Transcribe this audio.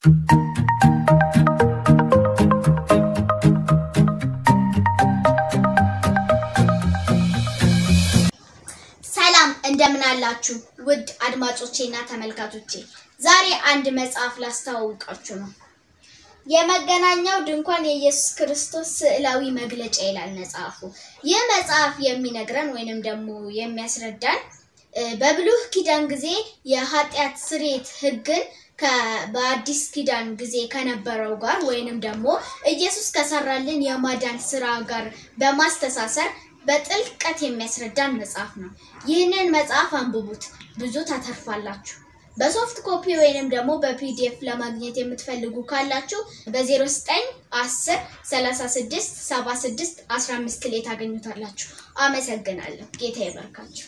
ሰላም እንደምን አላችሁ ውድ አድማጮቼና ተመልካቾቼ፣ ዛሬ አንድ መጽሐፍ ላስተዋውቃችሁ ነው። የመገናኛው ድንኳን የኢየሱስ ክርስቶስ ስዕላዊ መግለጫ ይላል መጽሐፉ። ይህ መጽሐፍ የሚነግረን ወይንም ደግሞ የሚያስረዳን በብሉህ ኪዳን ጊዜ የኃጢአት ስርየት ሕግን በአዲስ ኪዳን ጊዜ ከነበረው ጋር ወይንም ደግሞ ኢየሱስ ከሰራልን የማዳን ስራ ጋር በማስተሳሰር በጥልቀት የሚያስረዳን መጽሐፍ ነው። ይህንን መጽሐፍ አንብቡት፣ ብዙ ታተርፋላችሁ። በ soft copy ወይንም ደግሞ በ PDF ለማግኘት የምትፈልጉ ካላችሁ በ09 10 36 76 15 ላይ ታገኙታላችሁ። አመሰግናለሁ። ጌታ ይባርካችሁ።